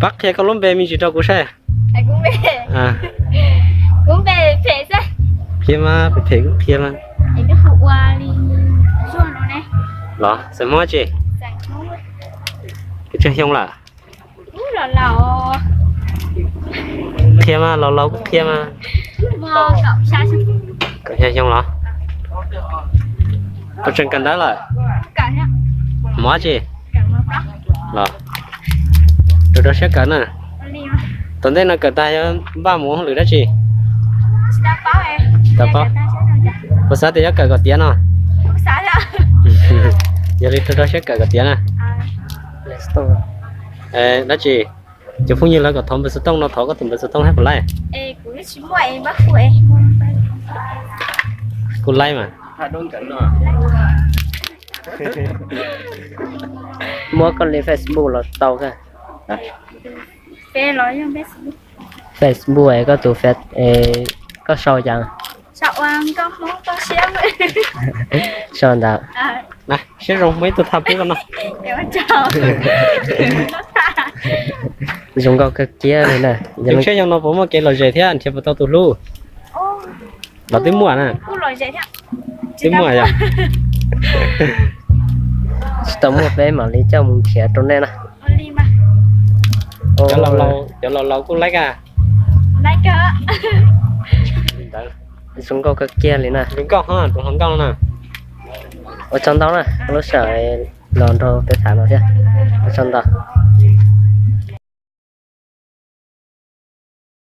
Pab qhia koj lub npe me ntsis rau kuv saib. Qhia mas, phem phem kuj qhia mas. Los xeem Hmoob tsi? Koj tsawg xyoo lawm? Qhia mas, laus laus kuj qhia mas. Kaum xya xyoo los? Puas tseem kawm ntawv lawm? Mov tsi? Los rau rau siab kawm na. Tom ntej no kawm tag yuav npaj mus ua hauj lwm dab tsi? Tsis paub. Puas xav tias yuav kawm kom tiav no? Yog li rau rau siab kawm kom tiav na. Dab tsi? Cov phooj ywg lawv kom thov npawb xov tooj no, thov koj tus npawb xov tooj thiab puas laij? Kuj laij mas. Muab koj li Facebook los tau kawg. Facebook es koj tus Face, koj sau cas? Sau ntawd. Siab zoo muaj ib tug thaj pub koj no. Zoo nkauj kawg kiag li na. Yog li ntawd xyoo no puas muaj kev lom zem thiab nrhiav puas tau tus hlub? Los twb muaj na. Twb muaj yog? Tsis tau muaj peb mam li coj mus nrhiav rau nej na. Cov laus laus kuj laij ka. Zoo nkauj kawg kiag li na. Zoo nkauj, tus hluas nkauj na. Ua tsaug ntau na, lub sij hawm los nrog peb tham no thiab. Ua tsaug ntau.